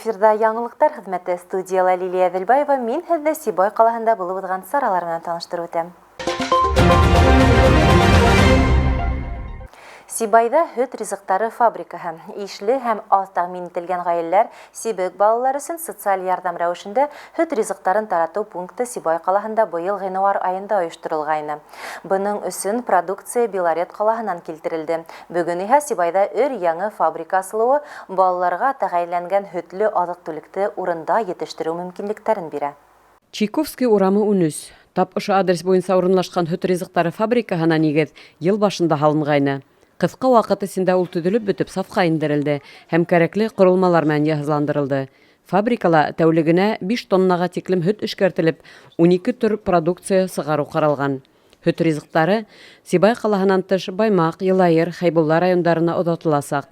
Эфирҙа яңылыҡтар хеҙмәте, студияла Лилия Әҙелбаева. Мин һеҙҙе Сибай ҡалаһында булып уҙған саралар менән таныштырып үтәм. Сибайҙа һөт ризыҡтары фабрикаһы. Ишле һәм аҙ тәьмин ителгән ғаиләләр, сибек балалар өсөн социаль ярҙам рәүешендә һөт ризыҡтарын таратыу пункты Сибай ҡалаһында быйыл ғинуар айында ойошторолғайны. Бының өсөн продукция Белорет ҡалаһынан килтерелде. Бөгөн иһә Сибайҙа өр-яңы фабрика асылыуы балаларға тәғәйенләнгән һөтлө аҙыҡ-түлекте урында етештереү мөмкинлектәрен бирә. Чайковский урамы 13. Тап ошо адрес буйынса урынлашҡан һөт ризыҡтары фабрикаһына нигеҙ йыл башында һалынғайны. Ҡыҫҡа ваҡыт эсендә ул төҙөлөп бөтөп сафҡа индерелде һәм кәрәкле ҡоролмалар менән йыһазландырылды. Фабрикала тәүлегенә 5 тоннаға тиклем һөт эшкәртелеп, 12 төр продукция сығарыу ҡаралған. Һөт ризыҡтары Сибай ҡалаһынан тыш Баймаҡ, Йылайыр, Хәйбулла райондарына оҙатыласаҡ.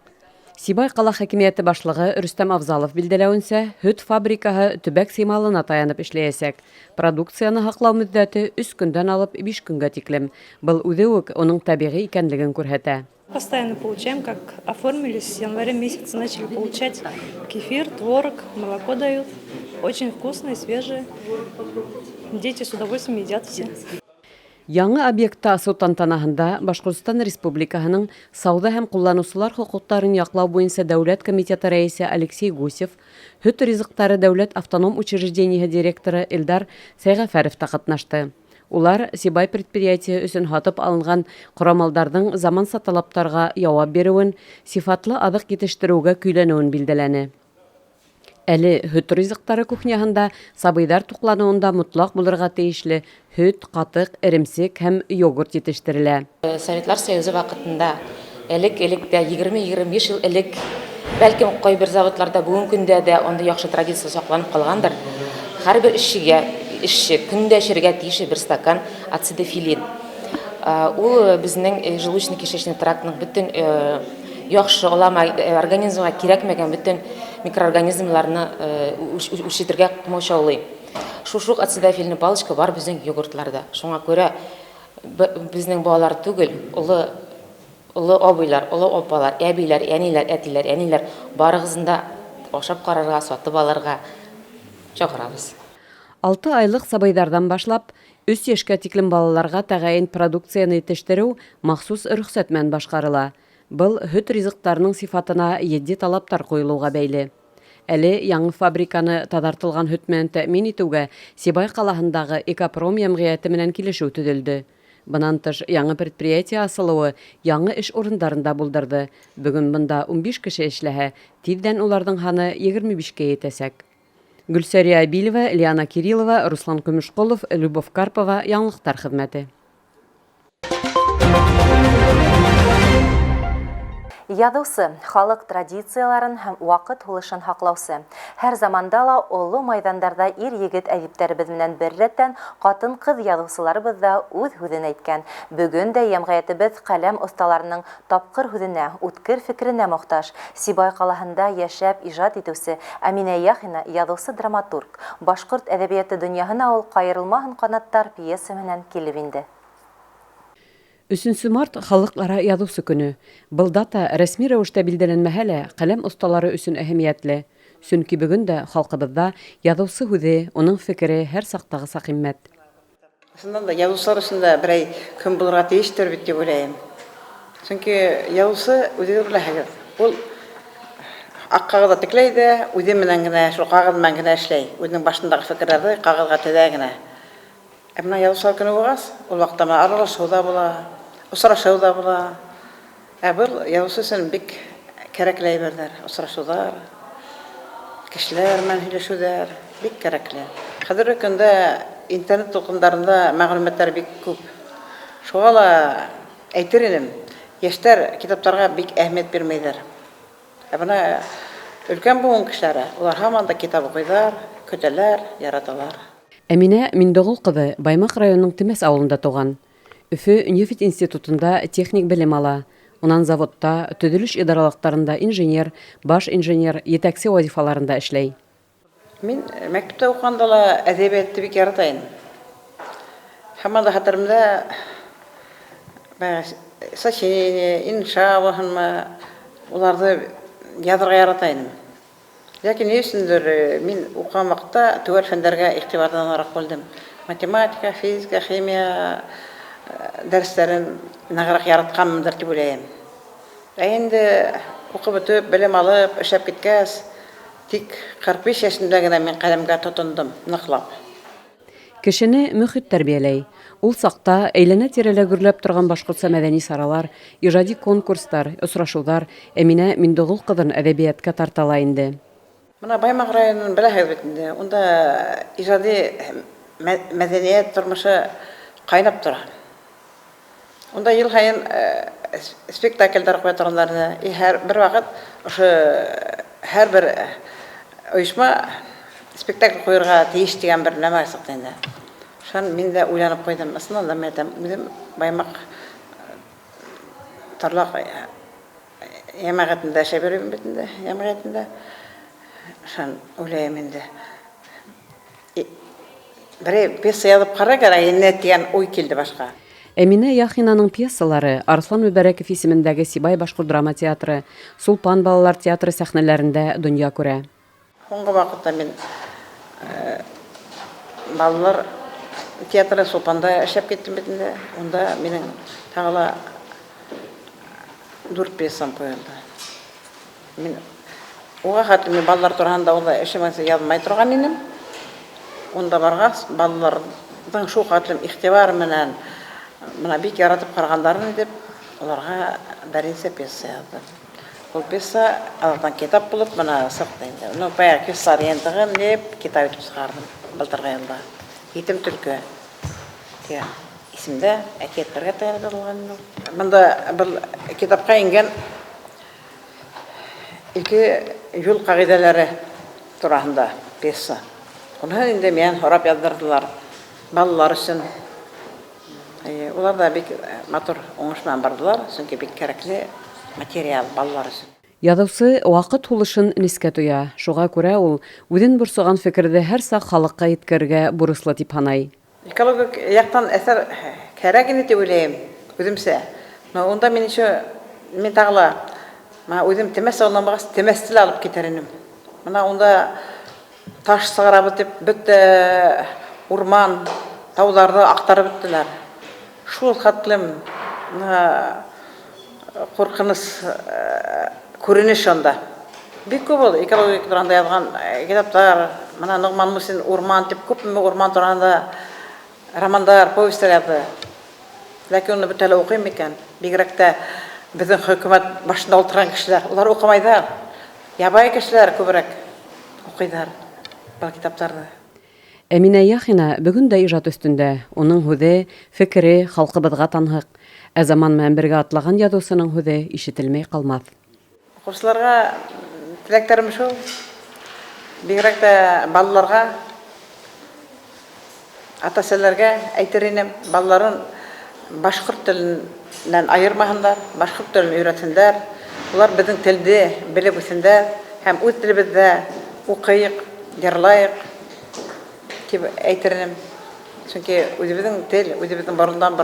Сибай ҡала хакимиәте башлығы Рөстәм Авзалов билдәләүенсә, һөт фабрикаһы төбәк сеймалына таянып эшләйәсәк. Продукцияны һаҡлау мөҙҙәте 3 көндән алып 5 көнгә тиклем. Был үҙе үк уның тәбиғи икәнлеген күрһәтә. Постоянно получаем, как оформились, с января месяца начали получать кефир, творог, молоко дают. Очень вкусное, свежее. Дети с удовольствием едят все. Яңы объектты асыу тантанаһында Башҡортостан Республикаһының Сауҙа һәм ҡулланыусылар хоҡуҡтарын яҡлау буйынса дәүләт комитеты рәйесе Алексей Гусев, һөт ризыҡтары дәүләт автоном учреждениеһы директоры Илдар Сәйғәфәров та ҡатнашты. Улар Сибай предприятиеһы өсөн һатып алынған ҡорамалдарҙың заманса талаптарға яуап биреүен, сифатлы аҙыҡ етештереүгә көйләнеүен билдәләне. Әле һөт ризыҡтары кухняһында сабыйҙар туҡланыуында мотлаҡ булырға тейешле һөт, ҡатыҡ, эремсек һәм йогурт етештерелә. Советлар Союзы ваҡытында элек-электә 20-25 йыл элек, бәлкем, ҡайбер заводларда бөгөн көндә дә ундай яҡшы традиция һаҡланып ҡалғандыр. Һәр бер эшсегә, эшсе көндә эсергә тейешле бер стакан ацидофилин. Ул беҙҙең желудочно-кишечный трактның бөтөн яҡшы олама организмға кирәкмәгән бөтөн микроорганизмларны үрсетергә ҡамасаулай. Шушы уҡ ацидофильный палочка бар беҙҙең йогуртларҙа. Шуңа күрә беҙҙең балалар түгел, оло оло абыйлар, оло апалар, әбиләр, әниләр, әтиләр, әниләр барығыҙын да ашап ҡарарға, сатып алырға саҡырабыҙ. 6 айлыҡ сабыйҙарҙан башлап 3 йәшкә тиклем балаларға тәғәйен продукцияны етештереү махсус рөхсәт менән башҡарыла. Был һөт ризыҡтарының сифатына етди талаптар ҡуйылыуға бәйле. Әле яңы фабриканы таҙартылған һөт менән тәьмин итеүгә Сибай ҡалаһындағы Экопром йәмғиәте менән килешеү төҙөлдө. Бынан тыш, яңы предприятие асылыуы яңы эш урындарын да булдырҙы. Бөгөн бында 15 кеше эшләһә, тиҙҙән уларҙың һаны 25-кә етәсәк. Гөлсәрия Абилева, Лиана Кириллова, Руслан Көмөшҡолов, Любовь Карпова, Яңылыҡтар хеҙмәте. Яҙыусы, халыҡ традицияларын һәм ваҡыт һулышын һаҡлаусы. Һәр заманда ла оло майҙандарҙа ир-егет әҙиптәребеҙ менән бер рәттән ҡатын-ҡыҙ яҙыусыларыбыҙ ҙа үҙ һүҙен әйткән. Бөгөн дә йәмғиәтебеҙ ҡәләм оҫталарының тапҡыр һүҙенә, үткер фекеренә мохтаж. Сибай ҡалаһында йәшәп ижад итеүсе Әминә Яхина яҙыусы-драматург. Башҡорт әҙәбиәте донъяһына ул «Ҡайырылмаһын ҡанаттар» пьеса менән килеп инде. 3 март халыҡ-ара яҙыусы көнө. Был дата рәсми рәүештә билдәләнмәһә лә, ҡәләм оҫталары өсөн әһәмиәтле. Сөнки бөгөн дә халҡыбыҙҙа яҙыусы һүҙе, уның фекере һәр саҡтағыса ҡиммәт. Ысындан да яҙыусылар өсөн дә берәй көн булырға тейештер бит тип уйлайым. Сөнки яҙыусы, үҙегеҙ беләһегеҙ, ул аҡ ҡағыҙға текләй ҙә, үҙе менән генә, шул ҡағыҙ менән генә эшләй. Үҙенең башындағы фекерҙәрҙе ҡағыҙға теҙә генә. Ә бына яҙыусылар көнө булғас, ул ваҡытта бына аралашыу ҙа була, осрашыу ҙа була. Ә был яҙыусы өсөн бик кәрәкле әйберҙәр, осрашыуҙар, кешеләр менән һөйләшеүҙәр бик кәрәкле. Хәҙерге көндә интернет тулҡындарында мәғлүмәттәр бик күп. Шуға ла әйтер инем, йәштәр китаптарға бик әһәмиәт бирмәйҙәр. Ә бына өлкән быуын кешеләре, улар һаман да китап уҡыйҙар, көтәләр, яраталар. Әминә Миндоғол ҡыҙы Баймаҡ районының Темәс ауылында тыуған. Өфө нефть институтында техник белем ала. Унан заводта, төҙөлөш идаралыҡтарында инженер, баш инженер, етәксе вазифаларында эшләй. Мин мәктәптә уҡығанда ла әҙәбиәтте бик ярата инем. Һаман да хәтеремдә сочинение, инша булһынмы, уларҙы яҙырға ярата инем. Ләкин ни өсөндөр мин укыган вакытта төгәл фәннәргә игътибардан ныграк бүлдем. Математика, физика, химия дәресләрен ныграк яратканмындыр дип уйлаем. Ә инде укып бетеп, белем алып, эшләп киткәч, тик 45 яшемдә генә мин каләмгә тотындым ныклап. Кешене мөхит тәрбияләй. Ул сакта әйләнә-тирәлә гөрләп торган башкортча мәдәни саралар, ижади конкурстар, осрашудар Әминә Миндыгол кызын әдәбиятка тарта ла инде. Менә Баймак районын беләһегез бит инде, унда иҗади мәдәният тормышы кайнап тора. Унда ел һаен спектакльләр куя торганнар иде. И һәр бервакыт ошо һәрбер оешма спектакль куерга тиеш дигән бер нәмә чыкты инде. Шуннан мин дә уйланып куйдым. Ысыннан да, мин әйтәм, үзем Баймак Торлак җәмәгатендә эшләп йөрим бит инде, җәмгыятендә. Шуннан уйлыйм инде. Берәй пьеса язып карарга кирәк инде дигән уй килде башка. Әминә Яхинаның пьесалары Арслан Мөбәрәков исемендәге Сибай башкорт драма театры, Сулпан балалар театры сәхнәләрендә дөнья күрә. Һуңгы вакытта мин балалар театры Сулпанда эшләп киттем бит инде. Унда минем тагы ла дүрт пьесам куелды. Мин уга хәтле мин балалар турында ул эшемәсе язмай торган инем. Унда баргач, балаларның шул хәтлем игътибар менән менә бик яратып карагандарын итеп, аларга берничә пьеса яздым. Ул пьеса алардан китап булып менә чыкты инде. Ну, баягы пьесалар җыентыгын дип китап итеп чыгардым былтыргы елда. Ятим төлке дигән исемдә әкиятләргә таянып язылган инде ул. Монда был китапка иңгән ике юл кагыйдәләре тураһында пьеса. Уныһын инде миннән һорап яздырдылар балалар өчен. Әйе, улар да бик матур уңыш белән бардылар, чөнки бик кәрәкле материал балалар өчен. Язучы вакыт һулышын нечкә тоя, шуга күрә ул үзен борчыган фикерде һәрчак халыкка еткерергә бурычлы дип һанай. Экологик яктан әсәр кәрәк инде дип уйлыйм, үземчә. Но унда мин еще, мин тагы ла, менә үзем Темәс авылыннан булгач, Темәсте лә алып китәр инем. Менә унда Таш чыгарабыз дип, бөтә урман, тауларны актарып беттеләр. Шул хәтлем куркыныч күренеш анда. Бик күп ул экология турында язган китаплар. Менә Ногман Мусин Урман дип күпме урман турында романдар, повестьләр язды. Ләкин аны бөтә әле укыйм микән? Бигрәк тә безнең хөкүмәт башында утырган кешеләр, улар укымайдар. Ябай кешеләр күбрәк укыйдар был китапларны. Әминә Яхина бөгөн дә ижат өстендә. Уның һүҙе, фекере халҡыбыҙға танһыҡ. Ә заман менән бергә атлаган яҙыусының һүҙе ишетелмәй ҡалмаҫ. Укучыларга теләкләрем шул, бигрәк тә балаларга, ата-әсәләргә әйтер инем, балаларын башкорт теленнән аермаһыннар, башкорт телен өйрәтсеннәр, улар безнең телне белеп үссеннәр һәм үз телебездә укыйк, йырлайык дип әйтер инем. Чөнки үзебезнең тел, үзебезнең борындан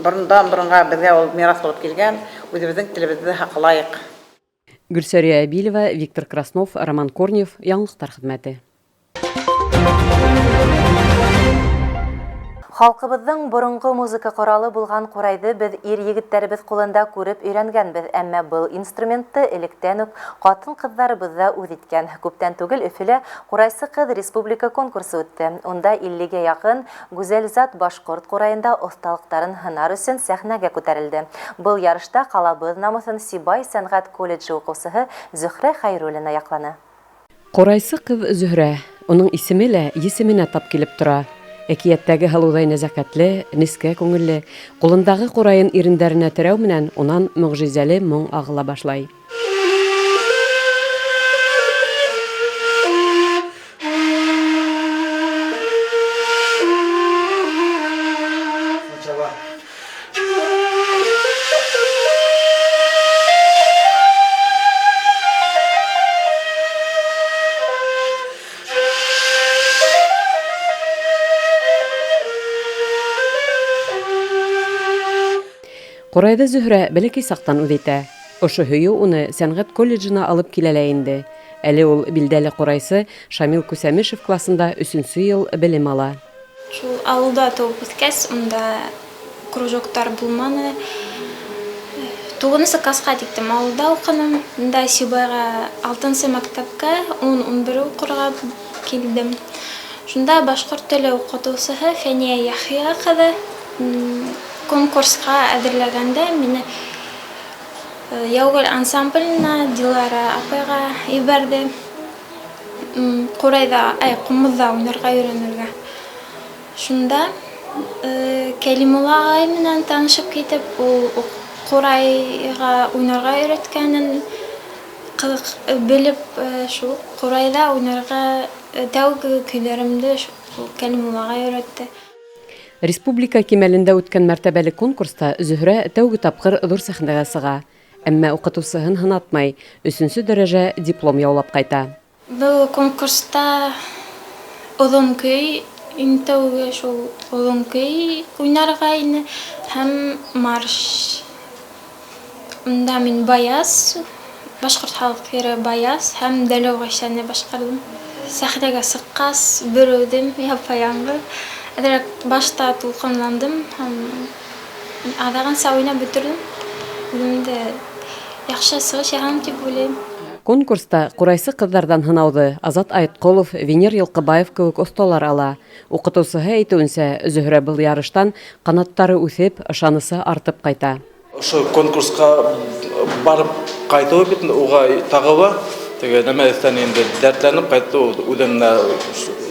борындан борынга безгә ул мирас булып килгән, үзебезнең телебезне һаклайык. Гөлсәрия Әбилева, Виктор Краснов, Роман Корнев, Яңалыктар хезмәте. Халкыбызның борынгы музыка коралы булган курайды без ир-егетләребез кулында күреп өйрәнгәнбез, әмма был инструментты электән үк катын-кызларыбыз да үз иткән. Күптән түгел Өфөлә Курайсы кыз республика конкурсы үтте. Унда иллегә якын гүзәл зат башкорт кураенда осталыктарын һынар өчен сәхнәгә күтәрелде. Был ярышта калабыз намусын Сибай сәнгать колледжы укыусыһы Зөһрә Хәйруллина якланы. Курайсы кыз Зөһрә. Уның исеме лә есеменә тап килеп тора. Әкияттәге һылыуҙай нәзәкәтле, нескә күңелле, ҡулындағы ҡурайын ирендәренә терәү менән унан мөғжизәле моң ағыла башлай. Ҡурайҙы Зөһрә бәләкәй саҡтан үҙ итә. Ошо һөйөү уны сәнғәт колледжына алып килә лә инде. Әле ул билдәле ҡурайсы Шамил Күсәмешев класында өсөнсө йыл белем ала. Шул ауылда тыуып үҫкәс, унда кружоктар булманы. Туғыҙынсы класҡа тиктем ауылда уҡыным. Унда Сибайға алтынсы мәктәпкә ун-унбер уҡырға килдем. Шунда башҡорт теле уҡытыусыһы Фәниә Яхия ҡыҙы конкурсҡа әҙерләгәндә мине Яугөл ансамбленә Дилара апайға ебәрҙе. Ҡурайҙа, әй, ҡумыҙҙа уйнарға өйрәнергә. Шунда Кәлимулла ағай менән танышып китеп, ул ҡурайға уйнарға өйрәткәнен ҡыҙыҡ белеп, шул ҡурайҙа уйнарға тәүге көйҙәремде шул Кәлимулла ағай өйрәтте. Республика кимәлендә үткән мәртәбәле конкурста Зөһрә тәүге тапҡыр ҙур сәхнәгә сыға. Әммә уҡытыусыһын һынатмай, өсөнсө дәрәжә диплом яулап ҡайта. Был конкурста оҙон көй, иң тәүге шул оҙон көй уйнарға ине һәм марш. Унда мин Баяз, башҡорт халыҡ йыры Баяз һәм Дәләү Ғәйшәне башҡарҙым. Сәхнәгә сыҡҡас, бер үҙем япа-яңғыҙ. Әҙерәк башта тулҡынландым һәм аҙағынса уйнап бөтөрҙөм. Үҙемде яҡшы сығыш яһаным тип уйлайым. Конкурста ҡурайсы ҡыҙҙарҙан һынауҙы Азат Айтҡолов, Венер Йылҡыбаев кеүек оҫталар ала. Уҡытыусыһы әйтеүенсә, Зөһрә был ярыштан ҡанаттары үҫеп, ышанысы артып ҡайта. Ошо конкурсҡа барып ҡайтыуы бит уға тағы ла теге нәмә өҫтән инде дәртләнеп ҡайтты ул, үҙен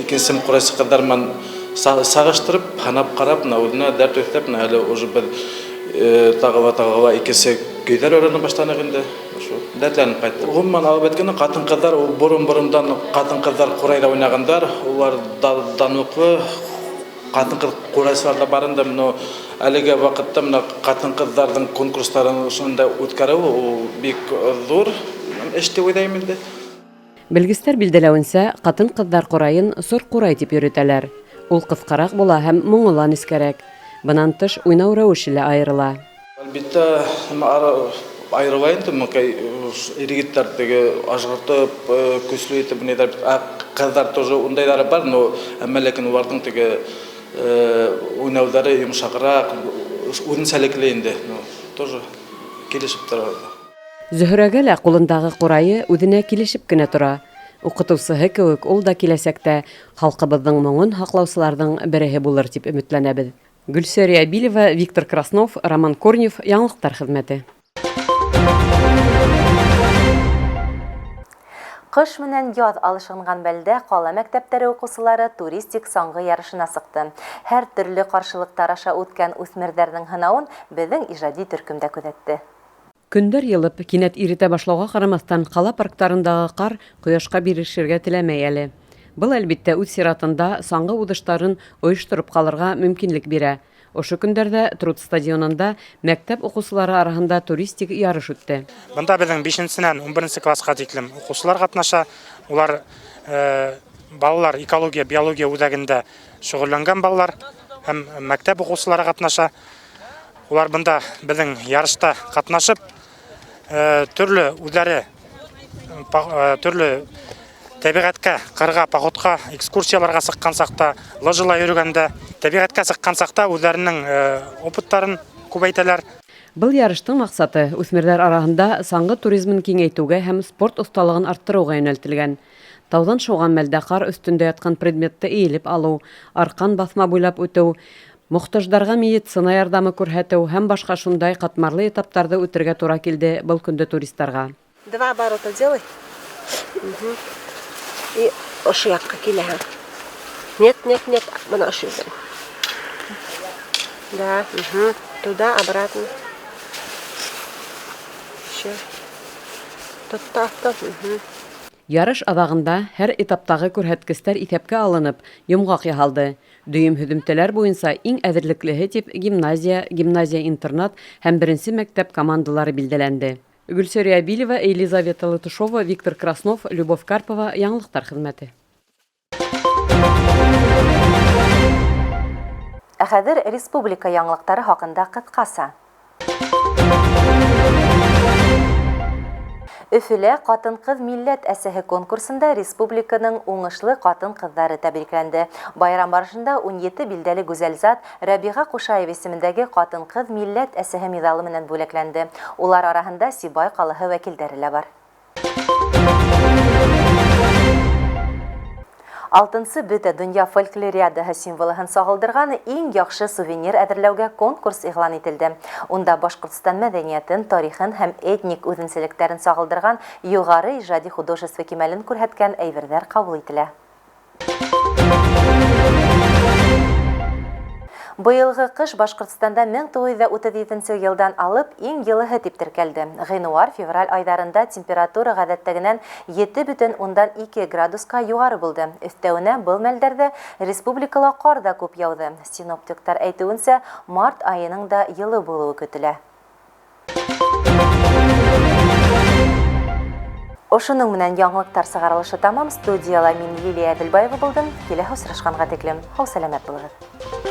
икенсе ҡурайсы ҡыҙҙар менән сағыштырып, һанап ҡарап, бына үҙенә дәрт өҫтәп, бына әле уже беҙ тағы ла, тағы ла икенсе көйҙәр өйрәнә башланыҡ инде. Ошо дәртләнеп ҡайтты. Ғөмүмән алып әйткәндә, ҡатын-ҡыҙҙар ул борон-борондан ҡатын-ҡыҙҙар ҡурайҙа уйнағандар, улар данлыҡлы ҡатын-ҡыҙ ҡурайсылар ҙа бар инде. Бына әлеге ваҡытта бына ҡатын-ҡыҙҙарҙың конкурстарын ошондай үткәреү ул бик ҙур эш тип уйлайым инде. Белгестәр билдәләүенсә, ҡатын-ҡыҙҙар ҡурайын сор ҡурай тип йөрөтәләр. Ул ҡыҫҡараҡ була һәм моңо ла нескәрәк. Бынан тыш уйнау рәүеше лә айырыла. Әлбиттә, айырыла инде, мөмкин, ир-егеттәр теге ажғыртып, көслө итеп уйнайҙар бит. Ә ҡыҙҙар тоже ундайҙары бар, но әммә ләкин уларҙың теге уйнауҙары йомшағыраҡ, үҙенсәлекле инде, но тоже килешеп тора. Зөһрәгә лә ҡулындағы ҡурайы үҙенә килешеп кенә тора. Уҡытыусыһы кеүек ул да киләсәктә халҡыбыҙҙың моңон һаҡлаусыларҙың береһе булыр тип өмөтләнәбеҙ. Гөлсәрия Билева, Виктор Краснов, Роман Корнев, Яңылыҡтар хеҙмәте. Ҡыш менән яҙ алышынған мәлдә ҡала мәктәптәре уҡыусылары туристик саңғы ярышына сыҡты. Һәр төрлө ҡаршылыҡтар аша үткән үҫмерҙәрҙең һынауын беҙҙең ижади төркөмдә күҙәтте. Көндәр йылып, кинәт иретә башлауға ҡарамаҫтан, ҡала парктарындағы ҡар ҡояшҡа бирешергә теләмәй әле. Был, әлбиттә, үҙ сиратында саңғы уҙыштарын ойоштороп ҡалырға мөмкинлек бирә. Ошо көндәрҙә Труд стадионында мәктәп уҡыусылары араһында туристик ярыш үтте. Бында беҙҙең бишенсенән ун беренсе класҡа тиклем уҡыусылар ҡатнаша. Улар балалар экология, биология үҙәгендә шөғөлләнгән балалар һәм мәктәп уҡыусылары ҡатнаша. Улар бында беҙҙең ярышта ҡатнашып, төрлө үҙҙәре төрлө тәбиғәткә, ҡырға, походҡа, экскурсияларға сыҡҡан саҡта, лыжала йөрөгәндә, тәбиғәткә сыҡҡан саҡта үҙҙәренең опыттарын күбәйтәләр. Был ярыштың маҡсаты үҫмерҙәр араһында саңғы туризмын киңәйтеүгә һәм спорт оҫталығын арттырыуға йүнәлтелгән. Тауҙан шыуған мәлдә ҡар өҫтөндә ятҡан предметты эйелеп алыу, арҡан баҫма буйлап үтеү, мохтаждарға медицина ярҙамы күрһәтеү һәм башҡа шундай ҡатмарлы этаптарҙы үтергә тура килде был көндө туристарға. Два оборота делай. И ошо яҡҡа киләһең. Нет, нет, нет, бына ошо ерҙән. Да, Туда, обратно. Еще. Тут, так, так, Ярыш аҙағында һәр этаптағы күрһәткестәр иҫәпкә алынып, йомғаҡ яһалды. Дөйөм һөҙөмтәләр буйынса иң әҙерлеклеһе тип гимназия, гимназия-интернат һәм беренсе мәктәп командалары билдәләнде. Гөлсәрия Билева, Елизавета Латышова, Виктор Краснов, Любовь Карпова, Яңылыҡтар хеҙмәте. Ә хәҙер республика яңылыҡтары хаҡында ҡыҫҡаса. Өфөлә Ҡатын-ҡыҙ милләт әсәһе конкурсында республиканың уңышлы ҡатын-ҡыҙҙары тәбрикләнде. Байрам барышында 17 билдәле гүзәл зат Рәбиға Ҡушаева исемендәге Ҡатын-ҡыҙ милләт әсәһе миҙалы менән бүләкләнде. Улар араһында Сибай ҡалаһы вәкилдәре лә бар. Алтынсы бөтә дөнья фольклориадаһы символыһын сағылдырған иң яҡшы сувенир әҙерләүгә конкурс иғлан ителде. Унда Башҡортостан мәҙәниәтен, тарихын һәм этник үҙенсәлектәрен сағылдырған юғары ижади художество кимәлен күрһәткән әйберҙәр ҡабул ителә. Быйылғы кыш Башҡортостанда 1937 йылдан алып иң йылыһы тип теркәлде. Ғинуар-февраль айҙарында температура ғәҙәттәгенән 7,2 градусҡа юғары булды. Өҫтәүенә был мәлдәрҙә республикала ҡар ҙа күп яуҙы. Синоптиктар әйтеүенсә, март айының да йылы булыуы көтөлә. Ошоноң менән яңылыҡтар сығарылышы тамам. Студияла мин Лилия Әҙелбаева булдым. Киләһе осрашҡанға тиклем һау-сәләмәт булығыҙ.